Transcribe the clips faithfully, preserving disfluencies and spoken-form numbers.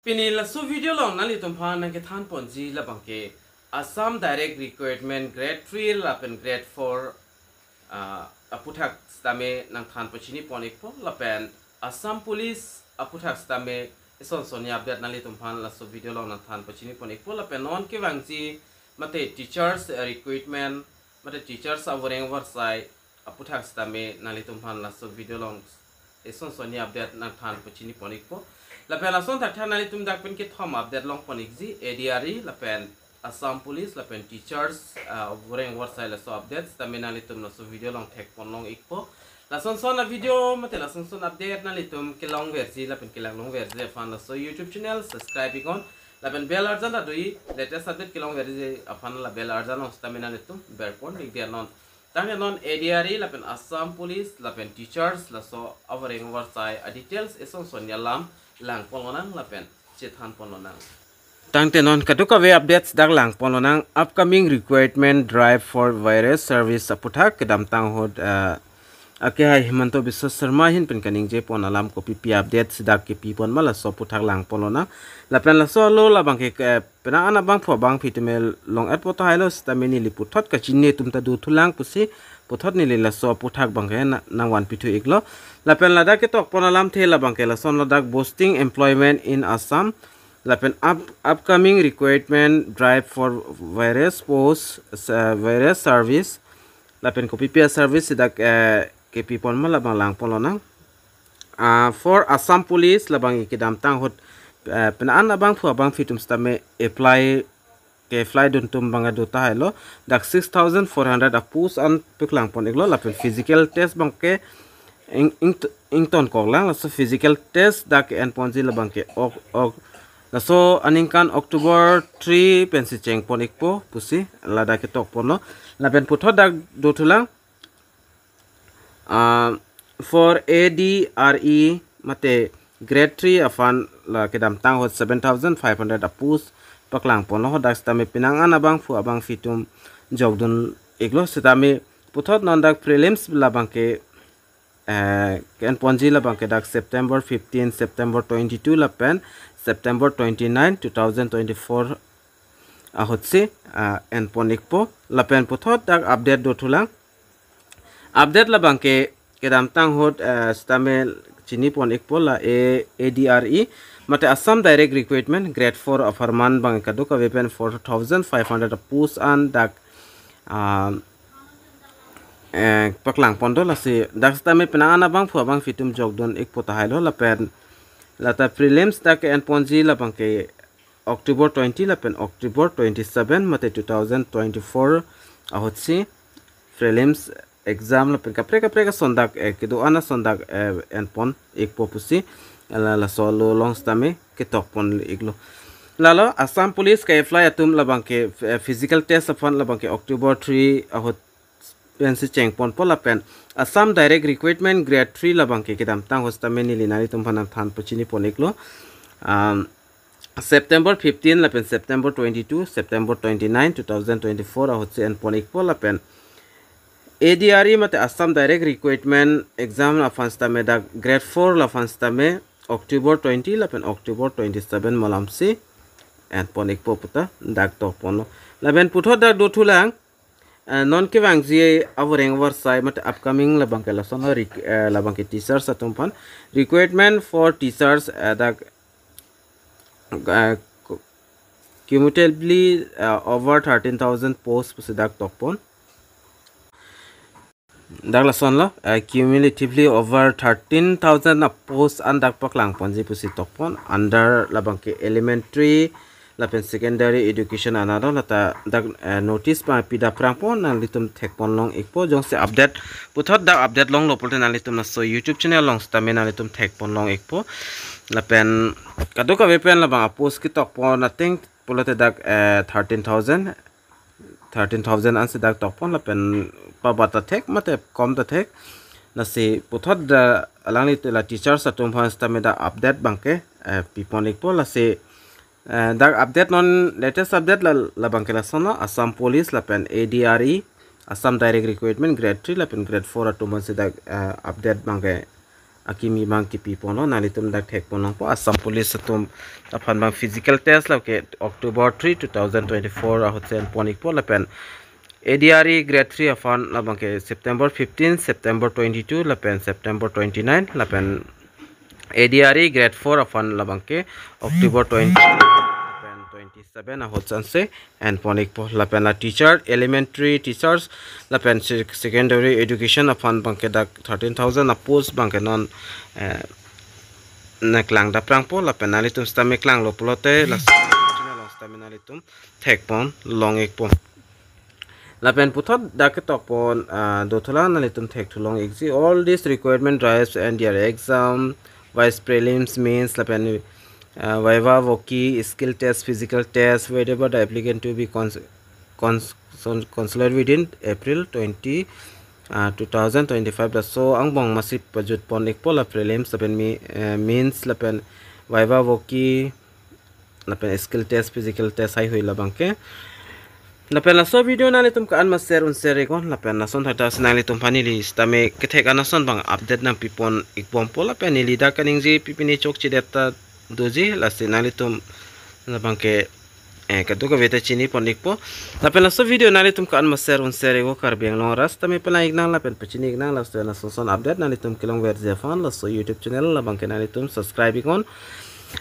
Pini laso video along nanglitum aphan nangkethan ponji labangke Assam Direct Recruitment Grade three lapen Grade four, ah, aputhak sitame nangthan pachini pon ikpo lapen Assam Police aputhak sitame ison son-i update nanglitum aphan laso video along nangthan pachini pon ikpo lapen non kevangji mate teachers, eh, recruitment mate teachers avoreng avarsai aputhak sitame nanglitum aphan laso video along ison son-i update nangthan pachini pon ikpo. Lapen lason thaktha nanglitum dak pen kethom update long pon ikji, A D R E lapen Assam Police lapen teachers, ah, avoreng avarsai laso update sitame nanglitum laso video along thek pon long ikpo. Lason son a video mate lason son update nanglitum kelong verji lapen kelang long verji aphan laso YouTube channel subscribe iknon. Lapen bell arjan ta do-i, latest update kelong verji aphan la bell arjan along sitame nanglitum ber pon iknon. Tangte non A D R E lapen Assam Police lapen teachers laso avoreng avarsai a details ison son-i alam lang pon lonang lapen chethan pon lonang. Tangte non kadokave updates dak lang pon lonang. Upcoming recruitment drive for various service aputhak kedamtang ahut, eh, akehai Himanta Biswa Sarma ahin pen kaningje pon alam kopipi update si dak kepi pon ma laso aputhak lang pon lonang. Lapen laso alo labangke, eh, penang an abangphu abangphi atum long-et po tahai lo sitame neli puthot kachini atum ta dothulang pusi puthot neli laso aputhak abangke na-, nangvanpi thu iklo. Lapen ladak ketok pon alamthe labangke lason ladak boosting employment in Assam lapen up-, upcoming recruitment drive for various posts, uh, various service lapen kopipi a service si dak, eh, kepi pon ma labang lang pon lonang. Ah, for Assam Police labang kedamtang ahut, eh, penang an abangphu abangphi atum sitame apply ke-apply dun atum abang do tahai lo. Dak six thousand four hundred a post an paklang pon iklo lapen physical test abangke ing, ing, ingtonkok lang laso physical test dak en ponji labangke ok, ok, laso aningkan October three pensi cheng pon ikpo pusi ladak ketok ponlo. Lapen puthot dak dothulang, ah, for A D R E mate Grade three aphan la kedamtang ahut seven thousand five hundred a post paklang ponlo, hadak sitame penang an abangphu abangphi atum jokdun iklo sitame puthot non dak prelims labangke, eh, ke-en ponji labangke dak September fifteen, September twenty-two lapen September twenty-nine, two thousand twenty-four ahutsi, ah, en pon ikpo lapen puthot dak update dothulang. Update labangke kedamtang ahut, eh, sitame chini pon ikpo la A, A D R E mate Assam Direct Recruitment Grade four apharman abang kadokave pen four thousand five hundred a post an dak, ah, eh, paklang pon do lasi dak sitame penang an abangphu abangphi atum jokdun ikpo tahai lo lapen lata prelims dak ke-en ponji labangke October twenty lapen October twenty-seven mate two thousand twenty-four ahutsi prelims exam lapen kaprek kaprek ason dak, eh, kedo-an ason dak, eh, en pon ikpo pusi la, laso alo along sitame ketok pon iklo. Lalo Assam Police ke-apply atum labangke, eh, physical test aphan labangke October three ahut pensi cheng ponpo lapen Assam Direct Recruitment Grade three labangke kedamtang ahut sitame neli nanglitum aphan nangthan pachini pon iklo. Um, September fifteen lapen September twenty-two, September twenty-nine, two thousand twenty-four ahutsi en pon ikpo lapen A D R E mate Assam Direct Recruitment Exam aphan sitame dak Grade four la aphan sitame October twenty lapen October twenty-seven malamsi en pon ikpo puta dak tok ponlo. Lapen puthot dak dothulang, eh, non kevangji avoreng avarsai mate upcoming labangke lason rec-, eh, labangke teachers atum aphan recruitment for teachers, eh, dak, eh, cu-, cumulatively, eh, over thirteen thousand posts pusi dak tok pon. Dak lason lo, eh, cumulatively over thirteen thousand a post an dak paklang ponji pusi tok pon under labangke elementary lapen secondary education anat lo lata dak, eh, notice papi dak prang pon nanglitum thek pon long ikpo jongsi update puthot dak update longlo pulote nanglitum laso YouTube channel along sitame nanglitum thek pon long ikpo lapen kadokave pen labang a post ketok pon ateng pulote dak, eh, thirteen thousand, thirteen thousand ansi dak tok pon lapen pabat ta thek mate kom ta thek. Lasi puthot dak alangli la teachers atum aphan sitame dak update abangke, eh, pi pon ikpo lasi, eh, dak update non latest update la, labangke lason lo Assam Police lapen A D R E, Assam Direct Recruitment Grade three lapen Grade four atum aphansi dak, eh, update abangke akimi abang kipi ponlo, nanglitum dak thek pon nangpo. Assam Police atum aphan abang physical test lake October three, two thousand twenty-four ahut si enpon ikpo lapen A D R E grade three aphan labangke September fifteen, September twenty-two lapen September twenty-nine lapen A D R E grade four aphan labangke October twenty lapen twenty-seven ahut si enpon ikpo. Lapen la teacher, elementary teachers lapen se- secondary education aphan abangke dak thirteen thousand a post abangke non eh, nangklang daprangpo lapen nanglitum sitame klanglo pulote la channel along sitame nanglitum thek pon long ikpo. Lapen puthot dak ketok pon ah, do thu la nanglitum thek thu long ikji. All these requirement drives and their exam, viva prelims, mains lapen ah, viva voce, skill test, physical test, wherever the applicant to be cons cons consulted within April twenty, ah, two thousand twenty-five. Laso angbong masi pajut pon ikpo la prelims lapen mi eh, mains lapen viva voce lapen skill test, physical test haihui labangke. Lapen laso video nanglitum ka-an ma share un share iknon lapen lason thakta si nanglitum aphan neli sitame kethek an ason abang update nangpi pon ikbompo lapen neli dak kaningje pi pine chokchedet ta doji, lasi nanglitum labangke eh, kadokave ta chini pon ikpo. Lapen laso video nanglitum ka-an ma share un share iknon, Karbi Anglong arat sitame palang iknang lapen pachini iknang, laso lason son update nanglitum kelongverji aphan laso YouTube channel labangke nanglitum subscribe iknon.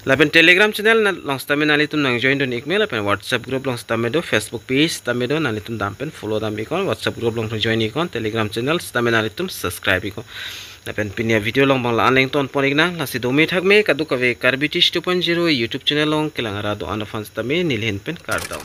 Lapen Telegram channel na- along sitame nanglitum nangjoin dun ikme lapen WhatsApp group along sitame do, Facebook page sitame do, nanglitum dam pen follow dam iknon, WhatsApp group along join iknon, Telegram channel sitame nanglitum subscribe iknon. Lapen pini avideo along abang la-an le ington pon iknang, lasi dome thakme kadokave Karbi Teach two point zero YouTube channel along kelang arat do-an aphan sitame neli ahin pen kardom.